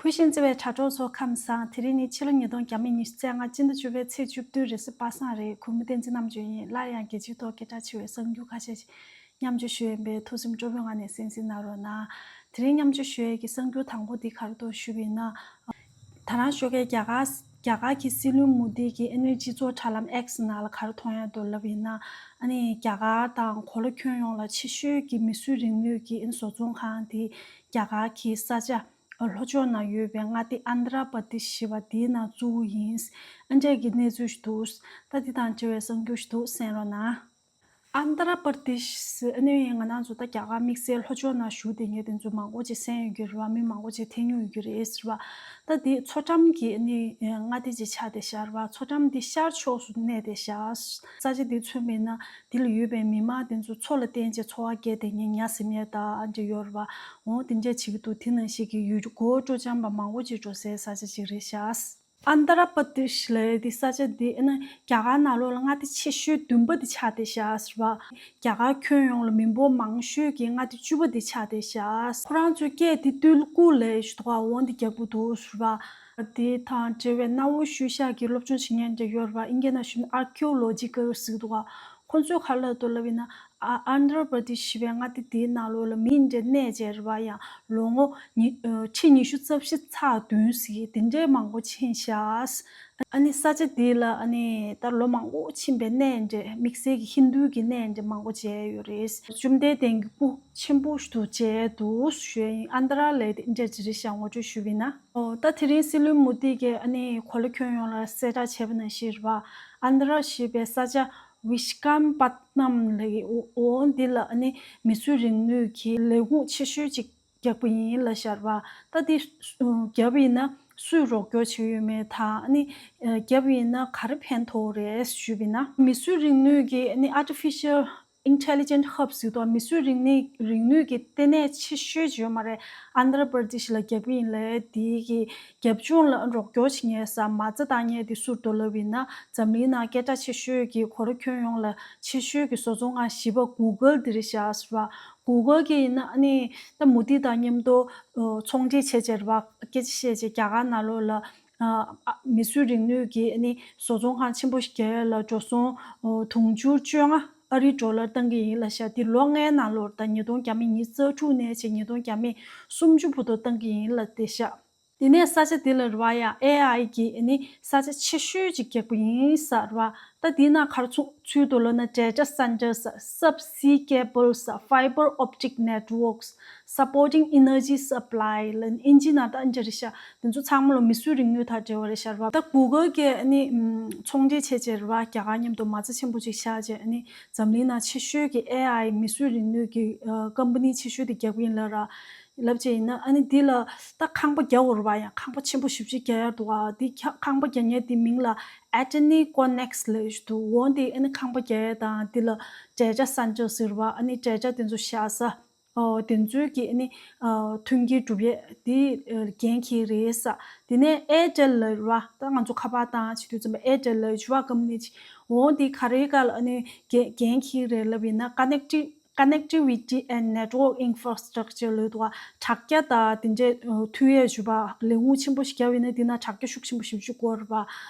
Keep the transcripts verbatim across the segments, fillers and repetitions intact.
བུ་ཤིང་བརྩེ་བའི་དྲ་གྲོགས་ཚོ་ཁམས་བཟང་། དེ་རིང་ནི་ཕྱི་ལོ་ཉིས་སྟོང་ཉི་ཤུ་རྩ་ལྔ་སྤྱི་ཟླ་བཅུ་པའི་ཚེས་བཅུ་བདུན་རེས་གཟའ་པ་སངས་རེད། གུས་མོ་བསྟན་འཛིན་རྣམ་དཔྱོད་ཡིན། སླར་ཡང་རྒྱལ་སྤྱིའི་ཐོག་སྐད་གྲགས་ཆེ་བའི་གསར་འགྱུར་ཁ་ཤས་ཤིག་མཉམ་སྤྱོད་ཞུ་ཡིན་པས་ཐུགས་སེམས་སྤྲོ་པོའི་ངང་ནས་གསན་གཟིགས་གནང་རོགས་གནང་། དེ་རིང་མཉམ་སྤྱོད་ཞུ་ཡས་ཀྱི་གསར་འགྱུར་དང་པོ་འདི་ག་རེ་འདུག་ཞུས་པ་ཡིན་ན། ད་རང་ཞོགས་ཀས་རྒྱ་གར་རྒྱ་གར་གྱི་སྲིད་བློན་མོ་དྷི་གིས་ཨ་ནི་སྤྱི་ཚོགས་དྲ་ལམ་X་ནང་ལ་ག་རེ་མཐོང་ཡ་འདུག་ལབ་ཡིན་ན། ཨ་ནི་རྒྱ་གར་དང་གོ་ལ་ཁྱོན་ཡོངས་ལ་ཆེ་ཤོས་ཀྱི་མིས་བཟོས་རིག་ནུས་ཀྱི་ཨ་ནི་བཟོ་ཚོང་ཁང་དེ་རྒྱ་གར་གྱི་ས་ཆ་ལྷོ་ཕྱོགས་ན་ཡོད་པའི་མངའ་སྡེ་ཨན་དྷ་ར་པར་དེ་ཤི་ཞེས་པ་དེའི་ནང་བཙུགས་ཡིན། ཨ་འདྲས་ཀྱི་གནས་ཚུལ་ཞིག་འདུག་ད་འདི་དང་འབྲེལ་བའི་གསར་འགྱུར་ཞིག་འདུག་གསན་རོགས་གནང་། ཨན་དྷ་ར་པར་དེཤ་ཟེར་ཨ་ནི་ང་རང་ཚོ་ད་རྒྱ་གར་དམིགས་བསལ་ལྷོ་ཕྱོགས་ན་བཞུགས་བསྡད་མཁན་དེ་ཚོ་མང་པོ་ཅིག་གསན་ཡོད་ཀྱི་རེད་བ། མི་མང་པོ་ཅིག་ཐོས་མྱོང་ཡོད་ཀྱི་རེད་ཟེར་བ། ད་འདི་མཚོ་འགྲམ་གྱི་ཨ་ནི་མངའ་སྡེ་ཅིག་ཆགས་བསྡད་ཤག་རེད་བ། མཚོ་འགྲམ་འདི་ཤར་ཕྱོགས་སུ་གནས་བསྡད་ཤག་ས་ཆ་འདི་མཚོན་པ་ཡིན་ན་འདི་ལ་ཡོད་པའི་མི་མང་དེ་ཚོ་མཚོ་ལ་བརྟེན་བྱས་འཚོ་བ་སྐྱེལ་བསྡད་མཁན་ཉ་ཟིན་ཡས་ད་ཨ་འདྲས་ཡོད་རེད་བ། འོ་དེ་འདྲས་བྱེད་ཀྱི་འདུག་དེ་ནང་བཞིན་གྱི་ཡུལ་གྲུ་མགོ་བོ་ཀྲོ་འཆམ་པ་མང་པོ་ཅིག་འགྲོ་སའི་ས་ཆ་ཅིག་རེད་ཤག་ཨན་དྷ་ར་པར་དེཤ་ལབ་ཡས་དེ་ས་ཆ་དེ་ཨ་ནི་རྒྱ་གར་ནང་ལོགས་ལ་མངའ་སྡེ་ཆེ་ཤོས་བདུན་པ་དེ་ཆགས་བསྡད་ཤག་ཟེར་བ། རྒྱ་གར་ཁྱོན་ཡོངས་ལ་མི་འབོར་མང་ཤོས་ཀྱི་མངའ་སྡེ་བཅུ་པ་དེ་ཆགས་བསྡད་ཤག་ཁོ་རང་ཚོའི་སྐད་དེ་ཏུལ་ཀུ་ལབ་ཡས་ཞིག་འདུག་ག་འོ་འདི་རྒྱག་གི་འདུག་ཟེར་བ། དེ་དང་འབྲེལ་བའི་གནའ་བོ་ཤུལ་བཞག་གི་སློབ་སྦྱོང་བྱེད་མཁན་འདྲ་ཡོད་རེད་བ། ཨིན་སྐད་ནང་ཞུས་ན་Archaeological་ཟེར་གྱི་འདུག་ག་ཁོ་ཚོས་ག་རེ་ལབ་འདུག་ལབ་ཡིན་ན། ཨ་ཨན་དྷ་ར་པར་དེཤ་ཞེས་པའི་མངའ་སྡེ་དེའི་ནང་ལོགས་ལ་མི་འདྲ་གནས་བྱས་རེད་བ། ཡང་ལོ་ངོ་ཉི་ཁྲི་ཉི་ཤུ་རྩ་བཞི་ཚེག་བདུན་ཟེར་གྱི་དེ་འདྲའི་མང་པོ་ཕྱིན་ཤག་ཨ་ནི་ས་ཆ་དེ་ལ་ཨ་ནི་ད་ལོ་མང་པོ་ཕྱིན་པའི་གནས་འདྲ་དམིགས་བསལ་གྱི་ཧིན་རྡུ་གི་གནས་འདྲ་མང་པོ་མཇལ་ཡོད་རེད། བཅོམ་ལྡན་འདས་ཀྱི་སྐུ་ཆེན་པོ་ཞིག་ཏུ་མཇལ་འདུག་ཞུ་ཡ་ཡིན། ཨན་དྷ་ར་ལབ་དེ་འདྲ་ཅིག་རེད་ཤག་ངོ་སྤྲོད་ཞུས་པ་ཡིན་ན། ཨོ་ད་དེ་རིང་སྲིད་བློན་མོ་དྷི་གིས་ཨ་ནི་གོ་ལ་ཁྱོན་ཡོངས་ལ་གསལ་བསྒྲགས་བྱས་པ་ནང་བཞིན་རེད་བ། ཨན་དྷ་ར་ཞེས་པའི་ས་ཆ་ཝི་ཤ་ཀམ་པ་ཏ་ནམ་ལབ་ཀྱི་འོ་འདི་ལ་ཨ་ནི་མིས་བཟོས་རིག་ནུས་ཀྱི་ལས་ཁུངས་ཆེ་ཤོས་ཅིག་རྒྱག་པ་ཡིན་ལབ་ཤག་རེད་བ། ད་འདི་རྒྱབ་ཡིན་ན་སུས་རོགས་སྐྱོར་བྱེད་ཡོད་མེད་དང་ཨ་ནི་རྒྱབ་ཡིན་ན་ག་རེ་ཕན་ཐོགས་རེད་ཞུས་པ་ཡིན་ན། མིས་བཟོས་རིག་ནུས་ཀྱི་ཨ་ནི་Artificial Intelligent Hub་ཟེར་དུས་མིས་བཟོས་རིག་ནུས་རིག་ནུས་ཀྱི་ལྟེ་གནས་ཆེ་ཤོས་ཅིག་ཡོད་མ་རེད། ཨན་དྷ་ར་པར་དེཤ་ལ་རྒྱབ་ཡིན་ལབ་དེ་གི་རྒྱབ་ལྗོངས་ལ་རོགས་སྐྱོར་བྱེད་མཁན་ས་མ་རྩ་བཏང་མཁན་དེ་སུ་རེད་འདུག་ལབ་ཡིན་ན། འཛམ་གླིང་ནང་སྐད་གྲགས་ཆེ་ཤོས་ཀྱི་གོ་ལ་ཁྱོན་ཡོངས་ལ་ཆེ་ཤོས་ཀྱི་བཟོ་ཚོང་ཁང་བཞི་པ་Google་དེ་རེད་ཤག་ཟེར་བ། Google་གི་ཡིན་ན་ཨ་ནི་ད་མོ་དྷི་དང་མཉམ་དུ་ཚོང་འབྲེལ་བྱས་བྱས་རེད་བ། སྐད་ཆ་བཤད་བྱས་རྒྱ་གར་ནང་ལོགས་ལ་ཨ་ཨ་མིས་བཟོས་རིག་ནུས་ཀྱི་ཨ་ནི་བཟོ་ཚོང་ཁང་ཆེན་པོ་ཞིག་རྒྱག་ཡ་ལ་འགྲོ་སོང་དུང་ཕྱུར་བཅོ་ལྔ་ཨ་རིའི་ཌོ་ལར་བཏང་གི་ཡིན་ལབ་ཤག་དེ་ལོ་ལྔའི་ནང་ལོགས་ད་ཉིས་སྟོང་ཉི་ཤུ་རྩ་དྲུག་ནས་བྱས་ཉིས་སྟོང་ཉི་ཤུ་སུམ་ཅུ་བར་དུ་བཏང་གི་ཡིན་ལབ་བསྡད་ཤག་དེ་ནས་ས་ཆ་དེ་ལ་རེད་བ་ཡ་ཨེ་ཨའི་གི་ཨ་ནི་ས་ཆ་ཆེ་ཤོས་ཅིག་རྒྱག་པ་ཡིན་ཟེར་བ། ད་དེའི་ནང་ག་རེ་ཚུ་ཚུད་འདུག་ལབ་ན། data centers, subsea cables, fiber optic networks, supporting energy supply ལབ་ཨིན་ཇི་ནང་ད་ཨིན་ཇི་རེད་ཤག་དེ་ཚོ་ཚང་མ་ལ་མིས་བཟོས་རིག་ནུས་དང་འབྲེལ་བ་རེད་ཤག་རེད་བ། ད་Google་གིས་ཨ་ནི་ཚོང་འབྲེལ་བྱས་བྱས་རེད་བ། རྒྱ་གར་མཉམ་དུ་མ་རྩ་ཆེན་པོ་ཅིག་བཞག་བྱས་ཨ་ནི་འཛམ་གླིང་ནང་ཆེ་ཤོས་ཀྱི་ཨེ་ཨའི་མིས་བཟོས་རིག་ནུས་ཀྱི་ཀམ་པ་ནི་ཆེ་ཤོས་དེ་རྒྱག་གི་ཡིན་ལབ་ར། ལབ་བྱས་ཡིན་ན་ཨ་ནི་འདི་ལ་ད་ཁང་པ་རྒྱག་དགོས་རེད་བ། ཡང་ཁང་པ་ཆེན་པོ་ཞེ་པོ་ཅིག་རྒྱག་ཡ་འདུག་ག་དེ་ཁ་ཁང་པ་རྒྱག་མཁན་དེ་མིང་ལ་Actiniconex ལབ་ཞིག་འདུག་འོ་འདི་ཨ་ནི་ཁང་པ་རྒྱག་ཡ་དང་འདི་ལ་data center ཟེར་བ། ཨ་ནི་data དེ་ཚོ་བཞག་ས་ཨོ་དེ་ཚོའི་གི་ཨ་ནི་ཨ་མཐུན་རྐྱེན་སྒྲུབ་ཡས་དེ་ཨ་འགན་འཁྱེར་རེད་ས། དེ་ནས་Airtel ལབ་རེད་བ། ད་ང་ཚོ་ཁ་པར་བཏང་བྱེད་དུས་ཙམ་པ་Airtel ལབ་ཞུ་བ་ཀམ་པ་ནི་ཅིག་འོ་འདི་ག་རེའི་སྒང་ལ་ཨ་ནི་འགན་འགན་འཁྱེར་རེད་ལབ་ཡིན་ན། connecti Connectivity and Network Infrastructure ལབ་འདུག་ག་དྲ་རྒྱ་དང་དེ་འདྲའི་མཐུད་ཡས་ཞུ་བ་ལས་ཁུངས་ཆེན་པོ་ཞིག་རྒྱབ་ཡིན་ན་དེ་ན་དྲ་རྒྱ་ཤུགས་ཆེན་པོ་ཞེ་པོ་ཅིག་དགོས་རེད་བ།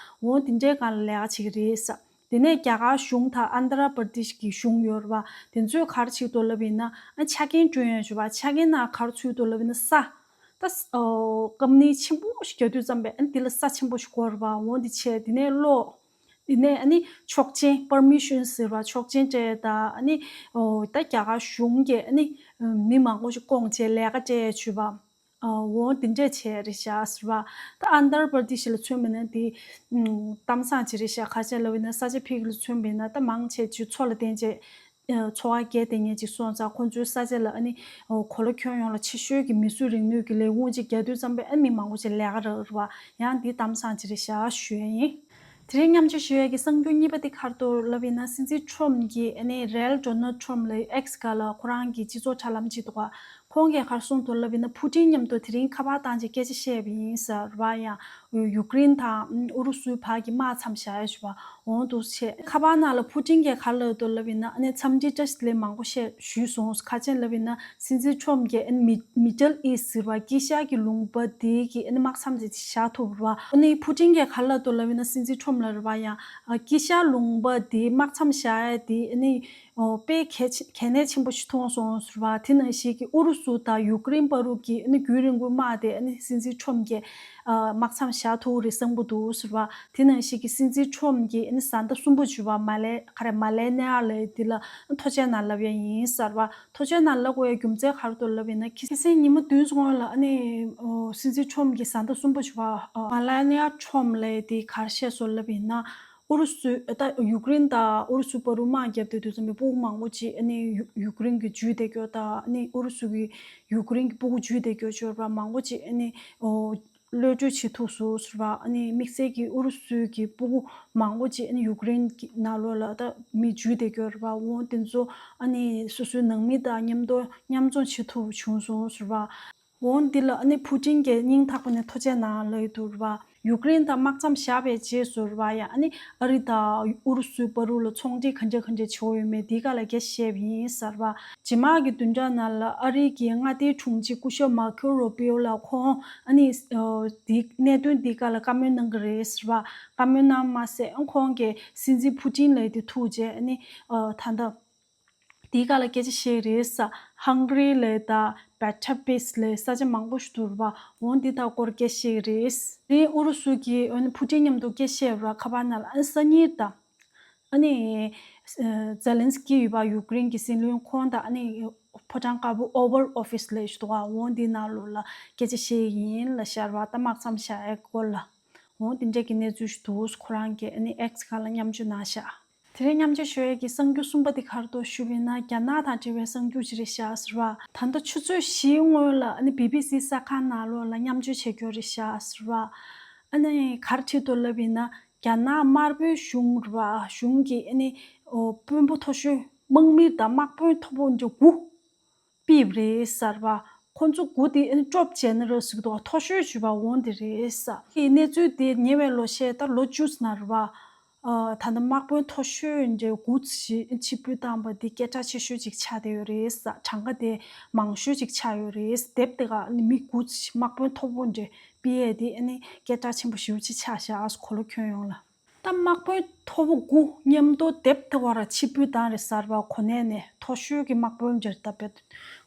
འོ་དེ་འདྲའི་སྒང་ལ་ལས་ཀ་བྱེད་ཀྱི་རེད་ས། དེ་ནས་རྒྱ་གར་གཞུང་དང་ཨན་དྷ་ར་པར་དེཤ་གི་གཞུང་ཡོད་རེད་བ། དེ་ཚོས་ག་རེ་བྱེད་འདུག་ལབ་ཡིན་ན། ཨ་ཆ་རྐྱེན་བསྐྲུན་ཡས་ཞུ་བ། ཆ་རྐྱེན་ནང་ག་རེ་ཚུད་འདུག་ལབ་ཡིན་ན་ས། ད་ས་ཨོ་ཀམ་པ་ནི་ཆེན་པོ་ཞིག་རྒྱག་དུས་ཙམ་པས་ཨ་ནི་དེ་ལ་ས་ཆེན་པོ་ཞིག་དགོས་རེད་བ། འོ་འདི་བྱས་དེ་ནས་གློག་དེ་ནས་ཨ་ནི་ཆོག་མཆན། permission ཟེར་བ། ཆོག་མཆན་སྤྲད་དང་ཨ་ནི་ཨོ་ད་རྒྱ་གར་གཞུང་གིས་ཨ་ནི་མི་མང་པོ་ཞིག་བསྐོངས་བྱས་ལས་ཀ་སྤྲད་ཡས་བྱུས་པ། ཨོ་འདི་འདྲས་བྱས་རེད་ཤག་ཟེར་བ། ད་ཨན་དྷར་པར་དེ་ཤི་ལ་མཚོན་པ་ན་དེ་གཏམ་བཟང་ཅིག་རེད་ཤག་ག་ཅི་ལབ་ཡིན་ན་ས་ཆ་ཕ་གི་ལ་མཚོན་པ་ཡིན་ན་ད་མང་ཆེ་ཅིག་མཚོ་ལ་བརྟེན་བྱས་འཚོ་བ་སྐྱེལ་བསྡད་མཁན་ཅིག་སོང་ཙང་ཁོང་ཚོའི་ས་ཆ་ལ་ཨ་ནི་གོ་ལ་ཁྱོན་ཡོངས་ལ་ཆེ་ཤོས་ཀྱི་མིས་བཟོས་རིག་ནུས་ཀྱི་ལས་ཁུངས་ཅིག་རྒྱག་དུས་ཙམ་པས་ཨ་ནི་མི་མང་པོ་ཅིག་ལས་ཀ་རག་རེད་བ། ཡང་འདི་གཏམ་བཟང་ཅིག་རེད་ཤག་ཞུ་ཡ་ཡིན། དེ་རིང་མཉམ་སྤྱོད་ཞུ་ཡས་ཀྱི་གསར་འགྱུར་གཉིས་པ་དེ་ག་རེ་འདུག་ལབ་ཡིན་ན། སྲིད་འཛིན་ཁྲོམ་གྱིས་ཨ་ནི་རེལ་ཌོ་ནལ་ཁྲོམ་ལ་X་སྒང་ལ་ཁོ་རང་གི་སྤྱི་ཚོགས་དྲ་ལམ་ཅིག་འདུག་ག་ཁོང་གིས་ག་རེ་གསུངས་འདུག་ལབ་ཡིན་ན། ཕུ་ཏིན་མཉམ་དུ་དེ་རིང་ཁ་པར་བཏང་བྱས་སྐད་ཆ་བཤད་པ་ཡིན་ཟེར་བ། ཡང་ཡུཀ་རེན་དང་ཨུ་རུ་སུའི་བར་གྱི་དམག་མཚམས་བཞག་ཡ་ཞུ་བ་འོང་འདུག་བྱས། ཁ་པར་ནང་ལ་ཕུ་ཏིན་གྱིས་ག་རེ་ལབ་འདུག་ལབ་ཡིན་ན། ཨ་ནི་འཚམས་འདྲི་བཀྲ་ཤིས་བདེ་ལེགས་མང་པོ་བཤད་ཞུས་སོང་། ག་རེ་བྱས་ལབ་ཡིན་ན། སྲིད་འཛིན་ཁྲོམ་གྱིས་ཨ་ནི་མི་མི་ཌལ་ཨིསཊ་ཟེར་བ་དཀྱིལ་ཤར་གྱི་ལུང་པ་དེ་གི་ཨ་ནི་དམག་མཚམས་དེ་བཞག་ཐུབ་རེད་བ། ཨ་ནི་ཕུ་ཏིན་གྱིས་ག་རེ་ལབ་འདུག་ལབ་ཡིན་ན། སྲིད་འཛིན་ཁྲོམ་ལ་རེད་བ། ཡང་དཀྱིལ་ཤར་ལུང་པ་དེ་དམག་མཚམས་བཞག་ཡ་དེ་ཨ་ནི། ཨོ། དཔེ་གལ་ཆེ་གལ་གནད་ཆེན་པོ་ཞིག་མཐོང་སོང་ཟེར་བ། དེ་ནང་བཞིན་གྱི་ཨུ་རུ་སུ་དང་ཡུཀ་རེན་བར་དུ་གི་ཨ་ནི་རྒྱུན་རིང་པོའི་དམག་དེ་ཨ་ནི་སྲིད་འཛིན་ཁྲོམ་གྱིས་ཨ་དམག་མཚམས་བཞག་ཐུབ་རེད་བསམ་གྱི་འདུག་ཟེར་བ། དེ་ནང་བཞིན་གྱི་སྲིད་འཛིན་ཁྲོམ་གྱིས་ཨ་ནི་བཟའ་ཟླ་གསུམ་པོ་ཞུ་བ། མ་ལེ་ག་རེ་མ་ལེ་ནེ་ཡ་ལབ་དེ་ལ་ཐུགས་རྗེ་གནང་ལབ་ཡ་ཡིན་ཟེར་བ། ཐུགས་རྗེ་གནང་ལབ་དགོས་ཡ་རྒྱུ་མཚན་ག་རེ་འདུག་ལབ་ཡིན་ན། ཁ་སང་ཉི་མ་བདུན་སྔོན་ལ་ཨ་ནི་ཨོ་སྲིད་འཛིན་ཁྲོམ་གྱི་བཟའ་ཟླ་གསུམ་པོ་ཞུ་བ་ཨ་མ་ལེ་ནེ་ཡ་ཁྲོམ་ལབ་དེ་ག་རེ་བཤད་སོང་ལབ་ཡིན་ན། ཨུ་རུ་སུ་ད་ཡུཀ་རེན་དང་ཨུ་རུ་སུ་བར་དུ་དམག་བརྒྱབ་དུས་དུས་ཙམ་པའི་སྤུ་གུ་མང་པོ་ཅིག་ཨ་ནི་ཡུ་ཡུཀ་རེན་གྱིས་འཇུས་བསྡད་རྒྱུ་དང་། ཨ་ནི་ཨུ་རུ་སུ་གིས་ཡུཀ་རེན་གྱི་སྤུ་གུ་འཇུས་བསྡད་རྒྱུ་ཅིག་ཡོད་རེད་པ། མང་པོ་ཅིག་ཨ་ནི་ཨོ་གློད་བཀྲོལ་བྱེད་ཐུབ་སོང་ཟེར་བ། ཨ་ནི་དམིགས་བསལ་གྱིས་ཨུ་རུ་སུ་གི་སྤུ་གུ་མང་པོ་ཅིག་ཨ་ནི་ཡུཀ་རེན་གྱི་ནང་ལོགས་ལ་ད་མི་འཇུས་བསྡད་རྒྱུ་རེད་པ། འོ་དེ་ཚོ་ཨ་ནི་སོ་སོའི་ནང་མི་དང་མཉམ་དུ་མཉམ་འཛོམས་བྱེད་ཐུབ་བྱུང་སོང་ཟེར་བ། འོ་འདི་ལ་ཨ་ནི་ཕུ་ཏིན་གྱིས་སྙིང་ཐག་པ་ནས་ཐུགས་རྗེ་གནང་ལབ་ཡོད་འདུག་ར། ཡུཀ་རེན་དང་དམག་མཚམས་བཞག་པའི་རྗེས་སུ་ར་བ། ཡང་ཨ་ནི་ཨ་རི་དང་ཨུ་རུ་སུའི་བར་དུ་ལ་ཚོང་འབྲེལ་ག་འདྲ་ག་འདྲ་བྱེད་ཡོད་མེད་འདི་ག་ལ་སྐད་ཆ་བཤད་པ་ཡིན་ཟེར་བ། རྗེས་མ་གི་བདུན་ཕྲག་ནང་ལ་ཨ་རི་གི་མངའ་སྡེའི་དྲུང་ཆེ་སྐུ་ཞབས་མར་ཁོ་རུ་པིའོ་ལ་ཁོང་ཨ་ནི་འདི་གནད་དོན་འདི་ག་ལ་བཀའ་མོལ་གནང་གི་རེད་ཟེར་བ། བཀའ་མོལ་གནང་མ་ཟད་ཁོང་གིས་སྲིད་འཛིན་ཕུ་ཏིན་ལབ་དེ་ཐུག་རྗེས་ཨ་ནི་ད་ལྟ། དེའི་སྒང་ལ་སྐད་ཆ་བཤད་རེད་ས། ཧང་གྷ་རི་ལ་དང་བེ་ཐ་པེས་ལ་ས་ཆ་མང་པོ་ཞིག་འདུག་ར་བ། འོ་འདི་དག་སྐོར་སྐད་ཆ་བཤད་རེད། དེ་ཨུ་རུ་སུ་གིས་ཨ་ནི་ཕུ་ཏིན་མཉམ་དུ་སྐད་ཆ་བཤད་ར། ཁ་པར་ནང་ལ་ཨ་ནི་སང་ཉིན་དང་། ཨ་ནི་ཛེ་ལན་སི་ཀི་ཡོད་པ། ཡུཀ་རེན་གྱི་སྲིད་བློན་ཁོང་དང་ཨ་ནི་ཕོ་བྲང་དཀར་པོ་ཨོ་ཝལ་ཨོ་ཕི་སི་ལ་ཞིག་འདུག་ག་འོ་འདི་ནང་ལོགས་ལ་སྐད་ཆ་བཤད་ཡིན་ལབ་ཤག་ར་བ། ད་དམག་མཚམས་བཞག་ཡའི་སྐོར་ལ། འོ་འདི་འདྲས་ཀྱི་གནས་ཚུལ་ཞིག་འདུག་ཁོ་རང་གིས་ཨ་ནི་ཨེག་སི་སྒང་ལ་མཉམ་སྤྱོད་གནང་ཤག་དེ་རིང་མཉམ་སྤྱོད་ཞུ་ཡས་ཀྱི་གསར་འགྱུར་གསུམ་པ་དེ་ག་རེ་འདུག་ཞུ་བ་ཡིན་ན། རྒྱ་ནག་དང་འབྲེལ་བའི་གསར་འགྱུར་ཅིག་རེད་ཤག་ཟེར་བ། ད་ལྟ་ཆུ་ཚོད་བཞིའི་སྔོན་ལ་ཨ་ནི་བི་བི་སི་གསར་ཁང་ནང་ལོགས་ལ་མཉམ་སྤྱོད་བྱེད་རྒྱུ་རེད་ཤག་ཟེར་བ། ཨ་ནི་ག་རེ་བྲིས་འདུག་ལབ་ཡིན་ན། རྒྱ་ནག་དམར་པོའི་གཞུང་རེད་བ། གཞུང་གིས་ཨ་ནི་ཨོ་དཔོན་པོ་མཐོ་ཤོས་དམག་མི་དང་དམག་དཔོན་མཐོ་པོ་འདྲ་དགུ་ཕུད་པ་རེད་ཟེར་བ། ཁོ་ཚོ་དགུ་དེ་ཨ་ནི་ཀྲོབ་ཇེ་ནེ་རལ་ཟེར་གྱི་འདུག་མཐོ་ཤོས་ཞུ་བ་འོང་དེ་རེད་ས། དེ་གནས་ཚུལ་དེ་ཉེ་བའི་ལོ་ཤས་ད་ལོ་བཅུ་ཙམ་ན་རེད་བ། ཨ་ད་ལྟ་དམག་དཔོན་མཐོ་ཤོས་འདྲ་དགུ་ཞིག་ཕྱིར་འབུད་བཏང་པ་འདི་སྐད་གྲགས་ཆེ་ཤོས་ཅིག་ཆགས་བསྡད་ཡོད་རེད་ས། གྲངས་ཀ་དེ་མང་ཤོས་ཅིག་ཆགས་ཡོད་རེད། དེབ་དེ་ག་ཨ་ནི་མི་དགུ་ཞིག་དམག་དཔོན་མཐོ་པོ་འདྲ་ཕུད་ཡས་དེ་ཨ་ནི་སྐད་གྲགས་ཆེན་པོ་ཞེ་པོ་ཅིག་ཆགས་ཤག་གོ་ལ་ཁྱོན་ཡོངས་ལ། ད་དམག་དཔོན་མཐོ་པོ་དགུ་མཉམ་དུ་དེབ་དེ་བར་ཕྱིར་འབུད་བཏང་རེད་ཟེར་བ། གོ་གནས་ནས་མཐོ་ཤོས་ཀྱི་དམག་དཔོན་འདྲ་ད་དཔེ་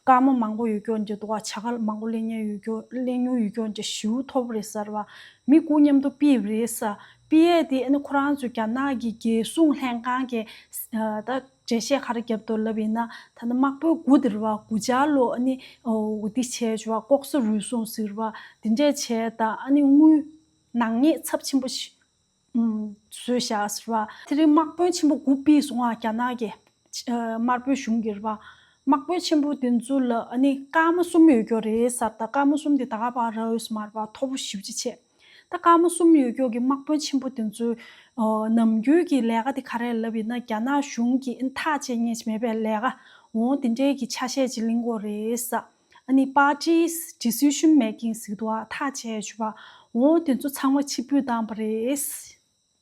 བཀའ་མོལ་མང་པོ་ཡོད་རྒྱུ་འདྲ་འདུག་བ། བྱ་དགའ་མང་པོ་ལེན་མཁན་ཡོད་རྒྱུ་ལེན་མྱོང་ཡོད་རྒྱུ་འདྲ་ཞེ་པོ་ཐོབ་རེད་ཟེར་བ། མི་དགུ་མཉམ་དུ་ཕུད་པ་རེད་ས། ཕུད་ཡས་དེ་ཨ་ནི་ཁོ་རང་ཚོ་རྒྱ་ནག་གི་རྒྱལ་སྲུང་ལྷན་ཁང་གི་ད་འགྲེལ་བཤད་ག་རེ་བརྒྱབ་འདུག་ལབ་ཡིན་ན། ད་ནི་དམག་དཔོན་དགུ་དེ་རེད་བ། དགུ་ཆ་ལོ་ཨ་ནི་འོ་འདི་བྱས་བྱས་བ། ལྐོག་ཟ་རུལ་སུངས་ཟེར་བ་དེ་འདྲས་བྱས། ད་ཨ་ནི་དངུལ་ནག་ཉེས་ཚབས་ཆེན་པོ་ཞིག་ཨུམ། བཟོས་བཞག་ཟེར་བ། དེ་རིང་དམག་དཔོན་ཆེན་པོ་དགུ་ཕུད་སོང་ང་རྒྱ་ནག་གི། ཨ་དམར་པོའི་གཞུང་གིས་རེད་བ། དམག་དཔོན་ཆེན་པོ་དེ་ཚོ་ལ་ཨ་ནི་སྐར་མ་གསུམ་ཡོད་རྒྱུ་རེད་ཟེར། ད་སྐར་མ་གསུམ་དེ་ད་ག་པར་རག་ཡོད་ས་མ་རེད་བ། མཐོ་པོ་ཞེ་པོ་ཅིག་བྱས། ད་སྐར་མ་གསུམ་ཡོད་རྒྱུ་གི་དམག་དཔོན་ཆེན་པོ་དེ་ཚོའི་ཨ་ནམ་རྒྱུན་གྱི་ལས་ཀ་དེ་ག་རེ་ལབ་ཡིན་ན། རྒྱ་ནག་གཞུང་གིས་ཨ་ནི་ཐག་བཅད་མཁན་ཅིག་མེད་པའི་ལས་ཀ་འོ་དེ་འདྲའི་གི་ཆ་ཤས་ཅིག་ལེན་དགོས་རེད་ཟེར། ཨ་ནི་party decision making ཟེར་གྱི་འདུག་བ། ཐག་བཅད་བྱས་བ་འོ་དེ་ཚོ་ཚང་མ་ཕྱིར་འབུད་བཏང་བ་རེད།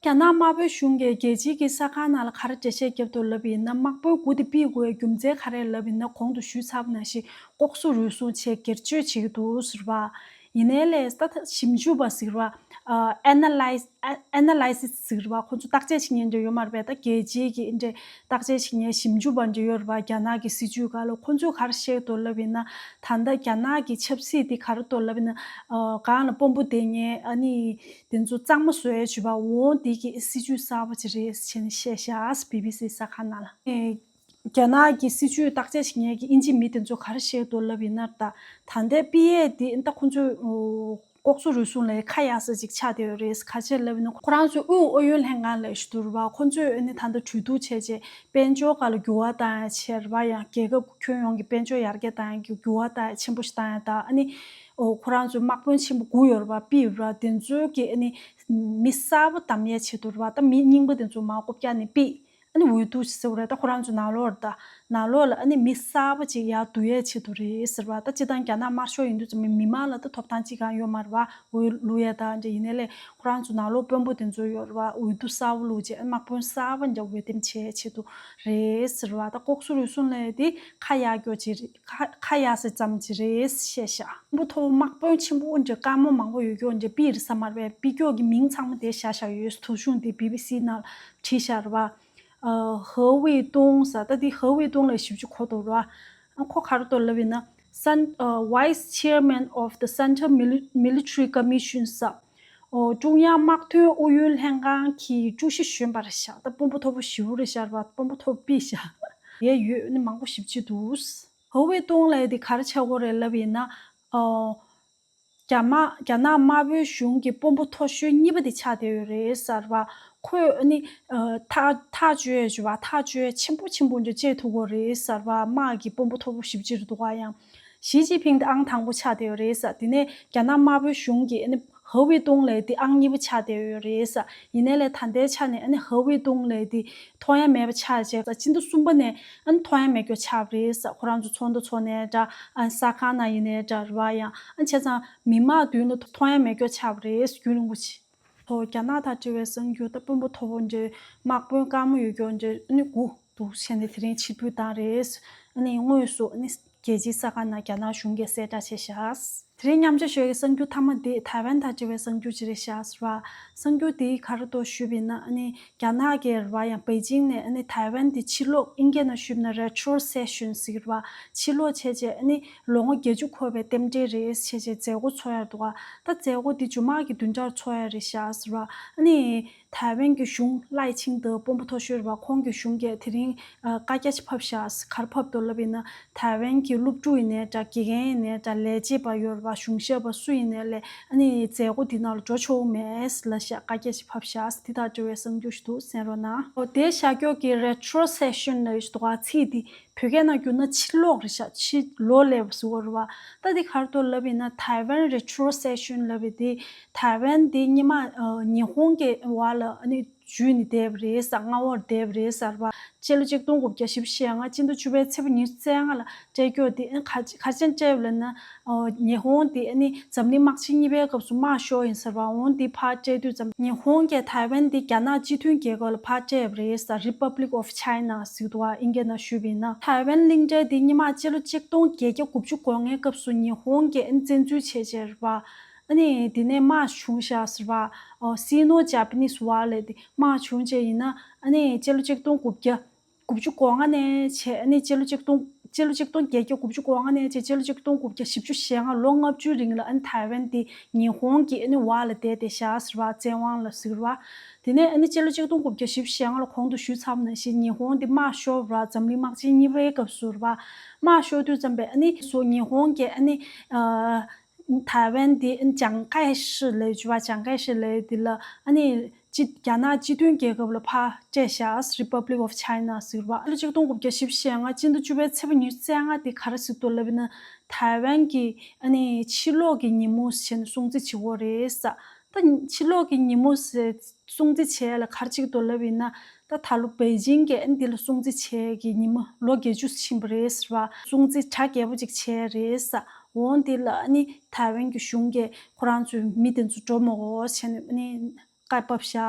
རྒྱ་ནག་དམར་པོའི་གཞུང་གིས་རྒྱལ་སྤྱིའི་གི་གསར་ཁང་ནང་ལ་ག་རེ་འགྲེལ་བཤད་བརྒྱབ་འདུག་ལབ་ཡིན་ན། དམག་དཔོན་དགུ་དེ་ཕུད་དགོས་རྒྱུ་མཚན་ག་རེ་ལབ་ཡིན་ན། གོང་དུ་ཞུས་ཚར་བ་ནང་བཞིན་ལྐོག་ཟ་རུལ་སུངས་བྱས་སྒེར་གཅོད་བྱེད་ཀྱི་འདུག་ཟེར་བ། ཡིན་ནའི་ལས་ད་ད་ཞིབ་འཇུག་པ་ཟེར་བ། ཨ་ཨེ་ན་ལའི་སི་ཨེ་ན་ལའི་སི་སི་ཟེར་བ། ཁོ་ཚོ་བརྟག་དཔྱད་བྱེད་མཁན་འདྲ་ཡོད་མ་རེད་པས། ད་རྒྱལ་སྤྱིའི་གི་འདྲ་བརྟག་དཔྱད་བྱེད་མཁན་ཞིབ་འཇུག་པ་འདྲ་ཡོད་རེད་པ། རྒྱ་ནག་གི་སྲིད་བྱུས་སྒང་ལ། ཁོ་ཚོས་ག་རེ་བཤད་འདུག་ལབ་ཡིན་ན། ད་ལྟ་རྒྱ་ནག་གི་ཆབ་སྲིད་དེ་ག་རེ་འདུག་ལབ་ཡིན་ན། ཨ་སྒང་ལ་དཔོན་པོ་བསྡད་མཁན་ཨ་ནི་དེ་ཚོ་གཙང་མ་བཟོ་ཡས་བྱེད་པ་འོ་དེ་གི་སྲིད་བྱུས་གསར་པ་ཅིག་རེད་ཟེར་ནས་བཤད་ཤག་བི་བི་སི་གསར་ཁང་ནང་ལ། ཨེ་རྒྱ་ནག་གི་སྲིད་བྱུས་བརྟག་དཔྱད་བྱེད་མཁན་གྱི་དབྱིན་ཇི་མི་དེ་ཚོ་ག་རེ་བཤད་འདུག་ལབ་ཡིན་ན། ད་ད་ལྟའི་ཕུད་ཡས་དེ་ད་ཁོ་ཚོས་ཨོ་ལྐོག་ཟ་རུལ་སུངས་ལ་ཁ་གཡར་ས་ཅིག་ཆགས་བསྡད་ཡོད་རེད། ག་རེ་བྱས་ལབ་ཡིན་ན། ཁོ་རང་ཚོའི་དབུས་ཨུ་ཡོན་ལྷན་ཁང་ལ་ཞུ་དུས་རེད་བ། ཁོ་ཚོས་ཨ་ནི་ད་ལྟ་གྲོས་བསྡུར་བྱས་རྗེས་དཔལ་འབྱོར་སྒང་ལ་འགྱུར་བ་བཏང་ཡ་བྱས་རེད་བ། ཡང་རྒྱལ་ཁབ་ཁྱོན་ཡོངས་ཀྱི་དཔལ་འབྱོར་ཡར་རྒྱས་བཏང་ཡ་གི་འགྱུར་བ་བཏང་ཡ་ཆེན་པོ་ཞིག་བཏང་ཡ། ད་ཨ་ནི་ཨོ་ཁོ་རང་ཚོའི་དམག་དཔོན་ཆེན་པོ་དགུ་ཡོད་རེད་བ། ཕུད་རེད་བ། དེ་ཚོའི་གི་ཨ་ནི་མི་གསར་པ་བདམས་ཡ་ཆེད་དུ་རེད་བ། ད་མི་རྙིང་པ་དེ་ཚོ་མར་རྐུབ་བཀྱག་ནས་ཕུད། ཨ་ནི་འོས་བསྡུ་ཟེར་བ་རེད། ད་ཁོ་རང་ཚོ་ནང་ལོགས་རེད། ད་ནང་ལོགས་ལ་ཨ་ནི་མི་གསར་པ་ཅིག་ཡར་བསྡུ་ཡས་ཆེད་དུ་རེད་ཟེར་བ། ད་སྤྱིར་བཏང་རྒྱ་ནག་དམར་ཤོག་ཡིན་དུས་ཙམ་མི་མང་ལ་ད་ཐོབ་ཐང་ཅིག་གང་ཡོད་མ་རེད་བ། འོས་བླུག་ཡས་ད་འདྲ་ཡིན་ནའི་ལས་ཁོ་རང་ཚོ་ནང་ལོགས་དཔོན་པོ་དེ་ཚོ་ཡོད་རེད་བ། འོས་བསྡུ་གསར་པ་བླུགས་རྗེས་དམག་དཔོན་གསར་པ་འདྲ་འོས་འདེམས་བྱས་ཆེད་དུ་རེད་ཟེར་བ། ད་ལྐོག་ཟ་རུལ་སུངས་ལས་དེ་ཁ་ཡག་སྐྱོ་ཅིག་རེད། ཁ་ཁ་ཡག་ས་ཙམ་ཅིག་རེད་བཤད་ཤག་དཔོན་པོ་མཐོ་པོ་དམག་དཔོན་ཆེན་པོ་འདྲ་དཀར་མོ་མང་པོ་ཡོད་སྐྱོ་འདྲ་པི་རེད་ས་མ་རེད། པི་སྐྱོ་གི་མིང་ཚང་མ་དེ་བཞག་བཞག་ཡོད། ཐོ་གཞུང་དེ་བི་བི་སི་ནང་བྲིས་བཞག་རེད་བ། ཧ་ཝེ་ཏུང་ཟེར། ད་འདི་ཧ་ཝེ་ཏུང་ལ་ཞིབ་ཅིག་གོ་ཐུབ་ར། ཁོ་ག་རེ་འདུག་ལབ་ཡིན་ན། Sen- uh, Vice Chairman of the Central Mili- Military Commission ཟེར། ཨོ། ཀྲུང་དབྱང་དམག་དོན་ཨུ་ཡོན་ལྷན་ཁང་གི་ཀྲུའུ་ཞི་གཞོན་པ་རེད་ཤག་ད་དཔོན་པོ་མཐོ་པོ་ཞེ་པོ་རེད་ཤག་ར། དཔོན་པོ་མཐོ་པོ་པི་ཤག་ཡས་ཡོད་ནི་མང་པོ་ཞིབ་ཅིག་འདུག་ཧ་ཝེ་ཏུང་ལབ་ཡས་དེ་ག་རེ་ཆགས་ཀྱི་ཡོད་རེད་ལབ་ཡིན་ན། ཨོ། རྒྱ་དམག་རྒྱ་ནག་དམར་པོའི་གཞུང་གི་དཔོན་པོ་མཐོ་ཤོས་གཉིས་པ་དེ་ཆགས་བསྡད་ཡོད་རེད་ཟེར་བ། ཁོས་ཨ་ནི་ཐག་ཐག་གཅོད་བྱས་པ། ཐག་གཅོད་ཆེན་པོ་ཆེན་པོ་འདྲ་བྱེད་ཐུབ་ཀྱི་ཡོད་རེད་ཟེར་བ། དམག་གི་དཔོན་པོ་མཐོ་པོ་ཞེ་པོ་ཅིག་རེད་འདུག་ག་ཡང་། ཞི་ཅིན་ཕིང་དེ་ཨང་དང་པོ་ཆགས་བསྡད་ཡོད་རེད་ཟེར། དེ་ནས་རྒྱ་ནག་དམར་པོའི་གཞུང་གི་ཨ་ནི་ཧ་ཝེ་ཏུང་ལབ་ཡས་དེ་ཨང་གཉིས་པ་ཆགས་བསྡད་ཡོད་རེད་ཟེར། ཡིན་ནའི་ལས་ད་ལྟའི་ཆ་ནས་ཨ་ནི་ཧ་ཝེ་ཏུང་ལབ་ཡས་དེ་ཐོག་ཡ་མེད་པ་ཆགས་བྱས། སྤྱི་ཟླ་གསུམ་པ་ནས་ཨ་ནི་ཐོག་ཡ་མེད་སྐྱོ་ཆགས་པ་རེད་ཟེར། ཁོ་རང་ཚོ་ཚོགས་འདུ་ཚོགས་ནའི་འདྲ། ཨ་གསར་ཁང་ནང་ཡིན་ནའི་འདྲ་རེད་བ། ཡང་ཨ་བྱས་ཙང་མི་མང་མདུན་ལ་ཐོག་ཡ་མེད་སྐྱོ་ཆགས་པ་རེད། རྒྱུན་རིང་པོ་ཅིག་ཐོག་རྒྱ་ནག་དང་འབྲེལ་བའི་གསར་འགྱུར། ད་དཔོན་པོ་མཐོ་པོ་འདྲ་དམག་དཔོན་དཀར་མོ་ཡོད་སྐྱོ་འདྲ་ཨ་ནི་སྒུག་འདུག་བྱས་ནས་དེ་རིང་ཕྱིར་འབུད་བཏང་རེད། ཨ་ནི་དངོས་སུ་ཨ་ནི་རྒྱལ་སྤྱིའི་གསར་ཁང་ནང་རྒྱ་ནག་གཞུང་གིས་གསལ་བསྒྲགས་བྱས་ཤག་དེ་རིང་མཉམ་ཞུགས་ཞུ་ཡས་ཀྱི་གསར་འགྱུར་མཐའ་མ་དེ་ཐའེ་ཝན་དང་འབྲེལ་བའི་གསར་འགྱུར་ཅིག་རེད་ཤག་ཟེར་བ། གསར་འགྱུར་དེ་ག་རེ་འདུག་ཞུས་པ་ཡིན་ན། ཨ་ནི་རྒྱ་ནག་གིས་རེད་བ། ཡང་པེ་ཅིང་ནས་ཨ་ནི་ཐའེ་ཝན་དེ་ཕྱིར་ལོག་ཨིན་སྐད་ནང་ཞུས་པ་ན་རེ་ཊྲོ་སེ་ཤན་ཟེར་གྱི་རེད་བ། ཕྱིར་ལོག་བྱས་རྗེས་ཨ་ནི་ལོ་ངོ་བརྒྱད་ཅུ་འཁོར་བའི་རྟེན་འབྲེལ་རེད་བྱས་རྗེས་མཛད་སྒོ་ཚོགས་ཡ་འདུག་ག་ད་མཛད་སྒོ་དེ་ཇུ་མ་གི་བདུན་ཕྲག་ཚོགས་ཡ་རེད་ཤག་ཟེར་བ། ཨ་ནི་ཐའེ་ཝན་གྱི་གཞུང་ལའེ་ཆིང་ཏེ་དཔོན་པོ་མཐོ་ཤོས་རེད་བ། ཁོང་གི་གཞུང་གིས་དེ་རིང་ཨ་བཀའ་རྒྱ་ཅིག་ཕབ་ཤག་ག་རེ་ཕབ་འདུག་ལབ་ཡིན་ན། ཐའེ་ཝན་གྱི་སློབ་ཕྲུག་ཡིན་ནའི་འདྲ། དགེ་རྒན་ཡིན་ནའི་འདྲ། ལས་བྱེད་པ་ཡོད་རེད་བ། གཞུང་ཞབས་པ་སུ་ཡིན་ནའི་ལས་ཨ་ནི་མཛད་སྒོ་འདི་ནང་ལ་འགྲོ་ཆོག་མེད་ལབ་ཤག་བཀའ་རྒྱ་ཞིག་ཕབ་ཤག་འདི་དང་འབྲེལ་བའི་གསར་འགྱུར་ཞིག་འདུག་གསན་རོགས་གནང་། འོ། དེ་ཤར་ཕྱོགས་ཀྱི་རེ་ཊྲོ་སེ་ཤན་ལབ་ཡས་ཞིག་འདུག་ག་ཚིག་འདི་བོད་སྐད་ནང་བསྒྱུར་ན་ཕྱིར་ལོག་རེད་ཤག་ཕྱིར་ལོག་ལབ་པ་ཟེར་བ་རེད་བ། ད་འདི་ག་རེ་འདུག་ལབ་ཡིན་ན། ཐའེ་ཝན་རེ་ཊྲོ་སེ་ཤན་ལབ་ཡས་དེ་ཐའེ་ཝན་དེ་སྔོན་མ་ཨ་ཉི་ཧོང་གི་འོག་ལ་ཨ་ནི་འཇུས་ནས་བསྡད་པ་རེད་ཟེར། མངའ་འོག་བསྡད་པ་རེད་ཟེར་བ། སྤྱི་ལོ་ཆིག་སྟོང་དགུ་བརྒྱ་བཞི་བཅུ་ཞེ་ལྔ་སྤྱི་ཟླ་བཅུ་པའི་ཚེས་པ་ཉི་ཤུ་རྩ་ལྔ་ལ་སྤྲད་རྒྱུ་དེ་ཨ་ནི་ག་ག་རེ་བྱས་ནས་སྤྲད་པ་ལབ་ན། ཨོ། ཉི་ཧོང་དེ་ཨ་ནི་འཛམ་གླིང་དམག་ཆེན་གཉིས་པའི་སྐབས་སུ་དམག་ཤོར་ཡིན་ཟེར་བ། འོ་དེ་ཕར་སྤྲད་དུས་ཙམ་ཉི་ཧོང་གིས་ཐའེ་ཝན་དེ་རྒྱ་ནག་སྤྱི་མཐུན་རྒྱལ་ཁབ་ལ་ཕར་སྤྲད་པ་རེད་ཟེར། Republic of China ཟེར་འདུག་ག་ཨིན་སྐད་ནང་ཞུས་པ་ཡིན་ན། ཐའེ་ཝན་གླིང་ཕྲན་དེ་སྔོན་མ་སྤྱི་ལོ་ཆིག་སྟོང་བརྒྱད་བརྒྱ་དགུ་བཅུ་གོ་ལྔའི་སྐབས་སུ་ཉི་ཧོང་གིས་ཨ་ནི་བཙན་འཛུལ་བྱས་བྱས་རེད་བ། ཨ་ནི་དེ་ནས་དམག་བྱུང་ཤག་ཟེར་བ། ཨོ། Sino Japanese War ལབ་དེ་དམག་བྱུང་བྱས་ཡིན་ན། ཨ་ནི་སྤྱི་ལོ་ཆིག་སྟོང་དགུ་བརྒྱ་དགུ་བཅུ་གོ་ལྔ་ནས་བྱས། ཨ་ནི་སྤྱི་ལོ་ཆིག་སྟོང་སྤྱི་ལོ་ཆིག་སྟོང་བརྒྱད་བརྒྱ་དགུ་བཅུ་གོ་ལྔ་ནས་བྱས་སྤྱི་ལོ་ཆིག་སྟོང་དགུ་བརྒྱ་བཞི་བཅུ་ཞེ་ལྔ་ལོ་ལྔ་བཅུའི་རིང་ལ་ཨ་ནི་ཐའེ་ཝན་དེ་ཉི་ཧོང་གི་ཨ་ནི་འོག་ལ་བསྡད་བསྡད་ཤག་ཟེར་བ། བཙན་དབང་ལ་ཟེར་བ། དེ་ནས་ཨ་ནི་སྤྱི་ལོ་ཆིག་སྟོང་དགུ་བརྒྱ་བཞི་བཅུ་ཞེ་ལྔ་ལ་གོང་དུ་ཞུས་ཚར་བ་ནང་བཞིན་ཉི་ཧོང་དེ་དམག་ཤོར་བ། འཛམ་གླིང་དམག་ཆེན་གཉིས་པའི་སྐབས་སུ་རེད་བ། དམག་ཤོར་དུས་ཙམ་པས་ཨ་ནི་སུ་ཉི་ཧོང་གི་ཨ་ནི་ཨ། ཐའེ་ཝན་དེ་ཨ་ནི་ཅང་ཀའེ་ཤི་ལབ་ཡས་བ། ཅང་ཀའེ་ཤི་ལབ་ཡས་དེ་ལ་ཨ་ནི་སྤྱི་རྒྱ་ནག་སྤྱི་མཐུན་རྒྱལ་ཁབ་ལ་ཕར་སྤྲད་ཤག Republic of China ཟེར་བ། ཕྱི་ལོ་ཆིག་སྟོང་དགུ་བརྒྱ་བཞི་བཅུ་ཞེ་ལྔ་སྤྱི་ཟླ་བཅུ་པའི་ཚེས་པ་ཉི་ཤུ་རྩ་ལྔ་དེ་ག་རེ་ཟེར་འདུག་ལབ་ན། ཐའེ་ཝན་གྱི་ཨ་ནི་ཕྱིར་ལོག་གི་ཉིན་མོ་ཟེར་ནས་སྲུང་བརྩི་བྱེད་ཀྱི་ཡོད་རེད་ཟེར། ད་ཕྱིར་ལོག་གི་ཉིན་མོ་ཟེར་སྲུང་བརྩི་བྱེད་ཡ་ལ་ག་རེ་བྱེད་ཀྱི་འདུག་ལབ་ཡིན་ན། ད་ད་ལོ་པེ་ཅིང་གིས་ཨ་ནི་འདི་ལ་སྲུང་བརྩི་བྱེད་ཡ་གི་ཉིན་མོ་ལོ་བརྒྱད་ཅུ་ཕྱིན་པ་རེད་ཟེར་བ། སྲུང་བརྩི་གྲ་རྒྱས་པོ་ཅིག་བྱས་རེད་ཟེར། འོ་འདི་ལ་ཨ་ནི་ཐའེ་ཝན་གྱི་གཞུང་གིས་ཁོ་རང་ཚོའི་མི་དེ་ཚོ་འགྲོ་མི་དགོས་ཟེར་ནས་ཨ་ནི་བཀའ་ཕབ་ཤག་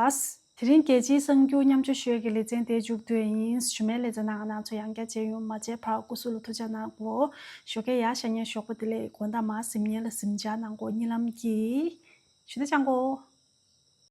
དེ་རིང་རྒྱལ་སྤྱིའི་གསར་འགྱུར་མཉམ་སྤྱོད་ཞུ་ཡ་གི་ལེ་ཚན་དེ་མཇུག་བསྡུ་ཡ་ཡིན། ཞུ་མེད་ལེ་ཚན་ནང་ང་ནང་ཚོ་ཡང་བསྐྱར་མཇལ་ཡོང་མ་བརྗེད་པར་སྐུ་གཟུགས་ལ་ཐུགས་ཅག་གནང་གོ། ཞོགས་ཀས་ཡར་ཤར་ཉིན་ཞོགས་པ་བདེ་ལེགས། དགོང་དག་མར་གཟིམ་ཉིན་ལ་གཟིམ་འཇག་གནང་གོ། གཉིད་ལམ་གྱིས་ཞུ་དེ་སྦྱང་གོ།